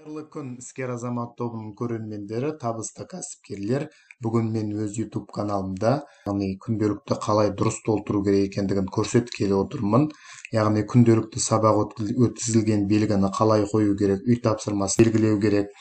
Қайырлы күн, іскер азамат тобының көрермендері, табысты кәсіпкерлер. Бүгін мен өз YouTube каналымда, яғни күнделікті қалай дұрыс толтыру керек екендігін көрсеткелі отырмын. Яғни күнделікті сабақ өткізілген белгіні қалай қою керек, үй тапсырмасын белгілеу керек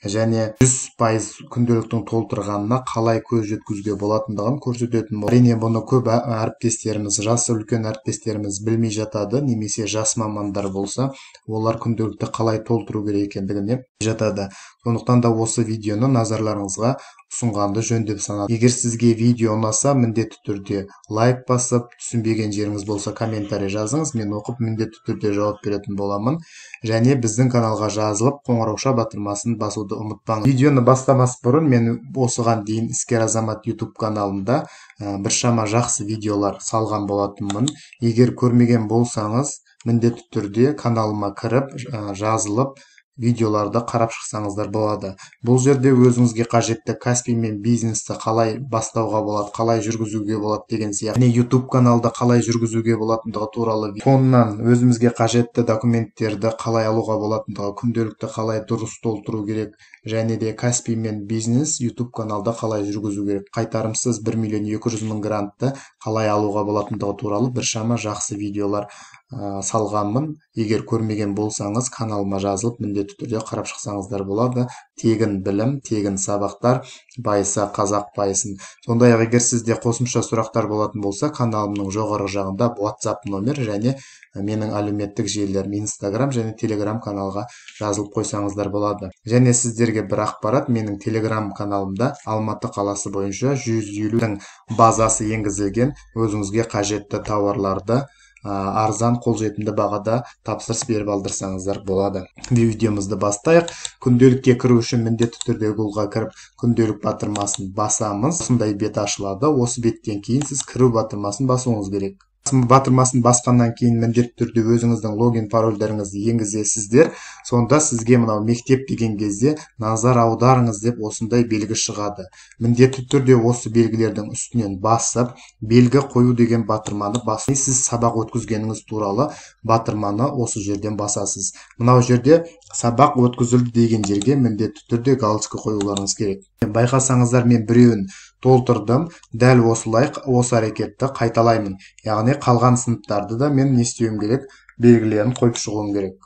және 100% күнделіктің толтырғанына қалай көз жеткізуге болатындығын көрсететін. Әрине, бұны көп әріптестеріміз, жасы үлкен әріптестеріміз білмей жатады, немесе жас мамандар болса, олар күнделікті қалай толтыру керек екендігіне жатады. Сондықтан да осы видеоны назарларыңызға ұсынғанды жөн деп санадым. Егер сізге видео ұнаса, міндетті түрде лайк басып, түсінбеген жеріңіз болса комментарий жазыңыз, мен оқып міндетті түрде жауап беретін боламын. Және біздің каналға жазылып, қоңырауша батырмасын басуды ұмытпаңыз. Видеоны бастамас бұрын мен осыған дейін Іскер Азамат YouTube каналында біршама жақсы видеолар салған болатынмын. Егер көрмеген болсаңыз, міндетті түрде каналыма кіріп, жазылып, видеоларды қарап шықсаңыздар болады. Бұл жерде өзіңізге қажетті Каспи мен бизнесті қалай бастауға болады, қалай жүргізуге болады деген сияқты, және YouTube каналды қалай жүргізуге болатындығы туралы, фоннан өзімізге қажетті документтерді қалай алуға болатындығы, күнделікті қалай дұрыс толтыру керек, және де Каспи мен бизнес YouTube каналды қалай жүргізу керек, қайтарымсыз 1 200 000 грантты қалай алуға болатындығы туралы біршама жақсы видеолар салғанмын. Егер көрмеген болсаңыз, каналыма жазылып, міндетті түрде қарап шықсаңыздар болады. Тегін білім, тегін сабақтар, байыса қазақ байысын. Сондай-ақ, егер сізде қосымша сұрақтар болатын болса, каналымның жоғарғы жағында WhatsApp номер және менің әлеуметтік желілерім Instagram және Telegram каналға жазылып қойсаңыздар болады. Және сіздерге бір ақпарат, менің Telegram каналымда Алматы қаласы бойынша 150-дің базасы енгізілген. Өзіңізге қажетті тауарларды арзан, қолжетімді бағада тапсырыс беріп алдырсаңыздар болады. Видеомызды бастайық. Күнделікке кіру үшін міндетті түрде Google-ға кіріп, күнделік батырмасын басамыз. Осындай бет ашылады. Осы беттен кейін сіз кіру батырмасын басуыңыз керек. Батырмасын басқаннан кейін міндетті түрде өзіңіздің логин парольдеріңізді енгізесіздер. Сонда сізге мынау мектеп деген кезде назар аударыңыз деп осындай белгі шығады. Міндетті түрде осы белгілердің үстінен басып, белгі қою деген батырманы басып, сіз сабақ өткізгеніңіз туралы батырманы осы жерден басасыз. Мынау жерде сабақ өткізілді деген жерге міндетті түрде галочка қоюларыңыз керек. Байқасаңыздар, мен біреуін толтырдым. Дәл осылай осы әрекетті қайталаймын. Яғни қалған сыныптарды да мен не істеуім керек? Белгілерін қойып шығуым керек.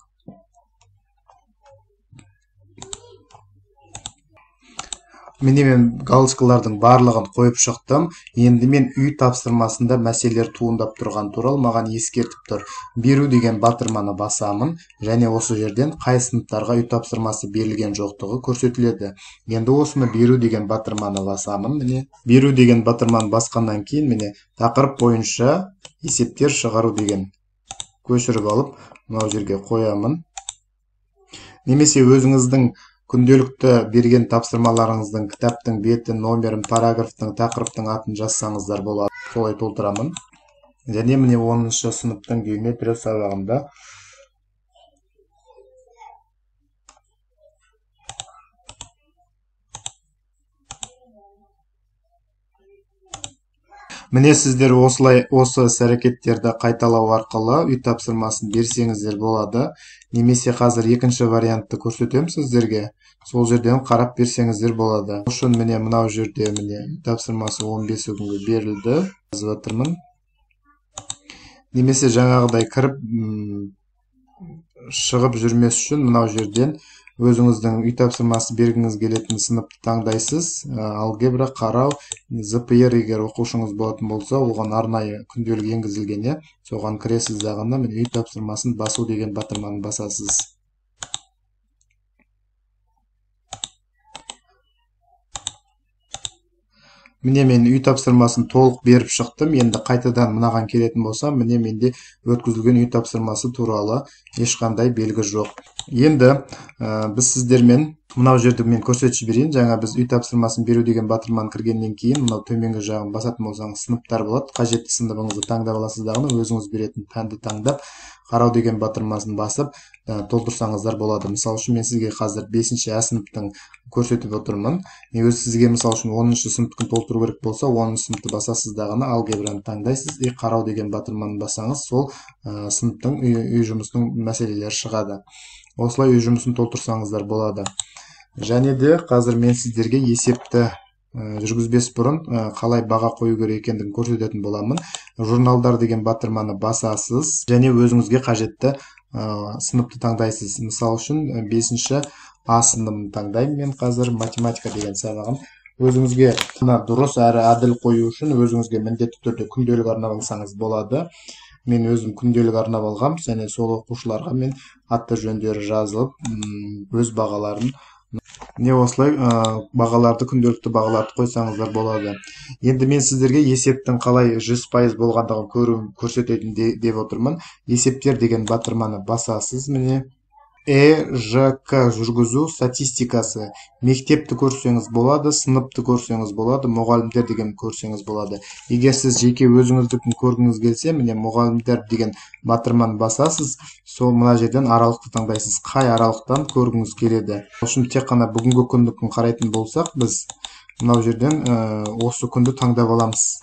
Міне, мен галочкалардың барлығын қойып шықтым. Енді мен үй тапсырмасында мәселелер туындап тұрған туралы маған ескертіп тұр. Беру деген батырманы басамын және осы жерден қай сыныптарға үй тапсырмасы берілген жоқтығы көрсетіледі. Енді осыны беру деген батырманы басамын. Міне, беру деген батырманы басқаннан кейін міне тақырып бойынша есептер шығару деген көшіріп алып мынау жерге қоямын. Немесе өзіңіздің күнделікті берген тапсырмаларыңыздың кітаптың беті, номерін, параграфтың, тақырыптың атын жазсаңыздар болады. Солай толтырамын. Және міне 10-шы сыныптың геометрия сабағында міне сіздер осылай осы іс-әрекеттерді қайталау арқылы үй тапсырмасын берсеңіздер болады. Немесе қазір екінші вариантты көрсетемін сіздерге. Сол жерден қарап берсеңіздер болады. Ол үшін міне мынау жерде міне үй тапсырмасы 15 күнге берілді. Жазып жатырмын. Немесе жаңағыдай кіріп шығып жүрмес үшін мынау жерден өзіңіздің үй тапсырмасы бергіңіз келетін сыныпты таңдайсыз. Алгебра, қарау, ЗПР егер оқушыңыз болатын болса, оған арнайы күнделік енгізілген, соған кіресіз дағыны міне үй тапсырмасын басу деген батырманы басасыз. Міне мен үй тапсырмасын толық беріп шықтым. Енді қайтадан мынаған келетін болсам, міне менде өткізілген үй тапсырмасы туралы ешқандай белгі жоқ. Енді біз сіздермен мынау жерді мен көрсетіп жіберейін. Жаңа біз үй тапсырмасын беру деген батырманы кіргеннен кейін мынау төменгі жағын басатын болсаңыз сыныптар болады. Қажетті сыныбыңызды таңдап аласыз дағыны өзіңіз беретін пәнді таңдап, Қарау деген батырмасын басып толтырсаңыздар болады. Мысалы үшін мен сізге қазір 5-ші А сыныптың көрсетіп отырмын. Мен өз сізге мысалы үшін 10-шы сыныптың толтыру керек болса, 10-шы сыныпты басасыз дағыны алгебраны таңдайсыз и қарау деген батырманы бассаңыз, сол сыныптың үй жұмысының мәселелері шығады. Осылай үй жұмысын толтырсаңыздар болады. Және де қазір мен сіздерге есепті жүргізбес бұрын қалай баға қою керек екендігін көрсететін боламын. Журналдар деген батырманы басасыз және өзіңізге қажетті сыныпты таңдайсыз. Мысалы үшін 5-ші А сыныбын таңдаймын мен қазір, математика деген сабағын. Өзіңізге дұрыс әрі әділ қою үшін өзіңізге міндетті түрде күнделік арнап алсаңыз болады. Мен өзім күнделік арнап алғам, және сол оқушыларға мен аты жөндері жазылып, өз бағаларын не осылай бағаларды, күнделікті бағаларды қойсаңыздар болады. Енді мен сіздерге есептің қалай 100% болғандығын көрсететін деп отырмын. Есептер деген батырманы басасыз. Міне ЭЖК жүргізу статистикасы. Мектепті көрсеңіз болады, сыныпты көрсеңіз болады, мұғалімдер деген көрсеңіз болады. Егер сіз жеке өзіңіздікін көргіңіз келсе, міне мұғалімдер деген батырманы басасыз, сол мына жерден аралықты таңдайсыз. Қай аралықтан көргіңіз келеді. Ол үшін тек қана бүгінгі күндікін қарайтын болсақ, біз мынау жерден осы күнді таңдап аламыз.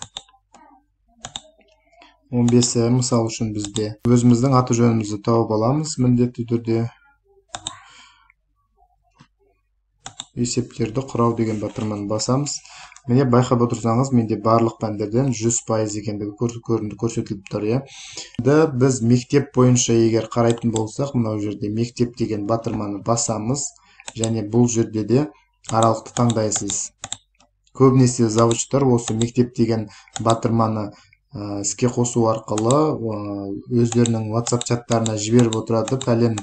15-і мысал үшін бізде өзіміздің аты жөнімізді тауып аламыз міндетті түрде. Есептерді құрау деген батырманы басамыз. Міне байқап отырсаңыз, менде барлық пәндерден 100% екендігі көрсетіліп тұр, иә. Енді біз мектеп бойынша егер қарайтын болсақ, мынау жерде мектеп деген батырманы басамыз және бұл жерде де аралықты таңдайсыз. Көбінесе завучтар осы мектеп деген батырманы іске қосу арқылы өздерінің WhatsApp чаттарына жіберіп отырады. Пәлен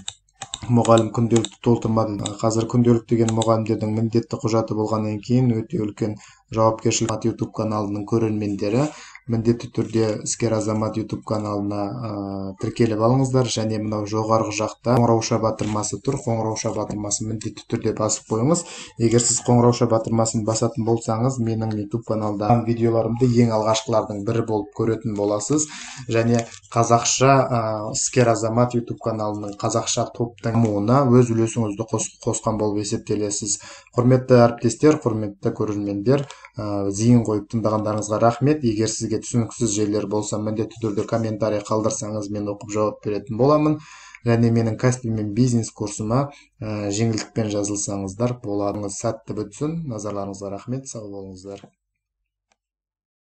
мұғалім күнделікті толтырмады. Қазір күнделік деген мұғалімдердің міндетті құжаты болғаннан кейін өте үлкен жауапкершілік. YouTube каналының көрермендері міндетті түрде Іскер Азамат YouTube каналына тіркеліп алыңыздар. Және мынау жоғарғы жақта қоңырауша батырмасы тұр. Қоңырауша батырмасын міндетті түрде басып қойыңыз. Егер сіз қоңырауша батырмасын басатын болсаңыз, менің YouTube каналдағы видеоларымды ең алғашқылардың бірі болып көретін боласыз. Және қазақша Іскер Азамат YouTube каналының қазақша топтың дамуына өз үлесіңізді қосқан болып есептелесіз. Құрметті әріптестер, құрметті көрермендер, зейін қойып тыңдағандарыңызға рахмет. Егер сізге түсініксіз жерлер болса, міндетті түрде комментарий қалдырсаңыз, мен оқып жауап беретін боламын. Және менің Каспи мен бизнес курсыма жеңілдікпен жазылсаңыздар болады. Сәтті бітсін. Назарларыңызға рахмет. Сау болыңыздар.